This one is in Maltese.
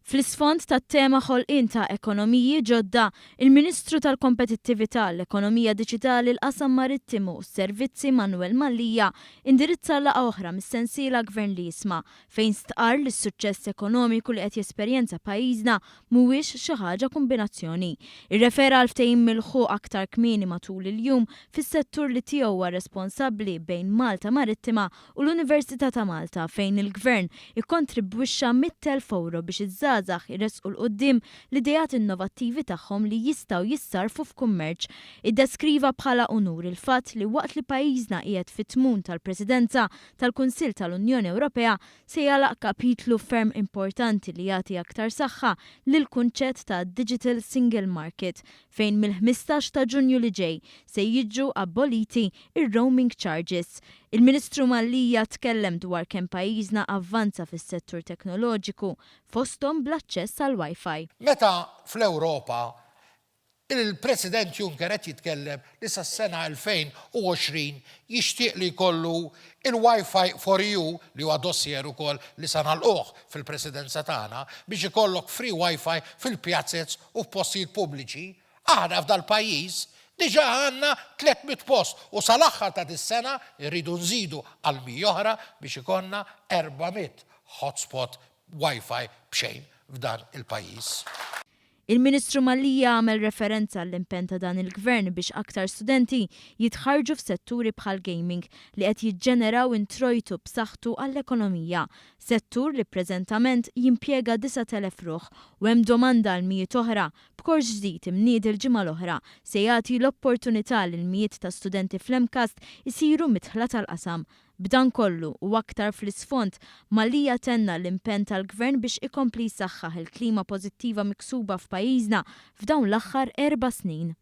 Fl-isfond tat-tema Ħolqien ta' Ekonomiji Ġodda, il-Ministru tal-Kompetittività, l-Ekonomija Diġitali, l-Qasam Marittimu u s-Servizzi Manuel Mallia indirizza laqgħa oħra mis-sensiela Gvern li Jisma' fejn stqarr li s-suċċess ekonomiku li qed jesperjenza pajjiżna mhuwiex xi ħaġa kumbinazzjoni. Irrefera għal ftehim milħuq aktar kmieni matul il-jum fis-settur li tiegħu huwa responsabbli bejn Malta Marittima u l-Università ta' Malta fejn il-Gvern ikkontribwixxa 100,000 ewro biex iż-żgħażagħ iressqu 'l quddiem l-ideat innovattivi tagħhom li jistgħu jissarrfu f'kummerċ. Iddeskriva bħala unur il-fatt li waqt li pajjiżna qiegħed fit-tmun tal-Presidenza tal-Kunsill tal-Unjoni Ewropea se jagħlaq kapitlu ferm importanti li jagħti aktar saħħa lill-kunċett ta' Digital Single Market fejn mill-15 ta' Ġunju li ġej se jiġu aboliti r-roaming charges. Il-Ministru Mallia tkellem dwar kemm pajjiżna avvanza fis-settur teknoloġiku, fosthom bl-aċċess għall-Wi-Fi. Meta fl-Ewropa il-President Juncker qed jitkellem li sas-sena 2020 jixtieq li jkollu il-Wi-Fi for EU, li huwa dossier ukoll li se nagħlquh fil-Presidenza tagħna, biex ikollok free Wi-Fi fil-pjazez u f'postijiet pubbliċi, aħna f'dal-pajjiż diġà għandna 300 post u sal-aħħar ta' dis-sena rridu nżidu għal 100 oħra biex ikollna 400 hotspot Wi-Fi b'xejn f'dan il-pajjiż. Il-Ministru Mallia għamel referenza għall-impenn ta' dan il-Gvern biex aktar studenti jitħarrġu f'setturi bħall-gaming li qed jiġġeneraw introjtu b'saħħtu għall-ekonomija, settur li preżentament jimpjega 9,000 ruħ u hemm domanda għal mijiet oħra b'kors ġdid imniedi l-ġimgħa l-oħra se jagħti l-opportunità lil mijiet ta' studenti fl-MCAST isiru midħla tal-qasam. B'dan kollu, u aktar fl-isfond, Mallia tenna l-impenn tal-Gvern biex ikompli jsaħħaħ il-klima pożittiva miksuba f'pajjiżna f'dawn l-aħħar erba' snin.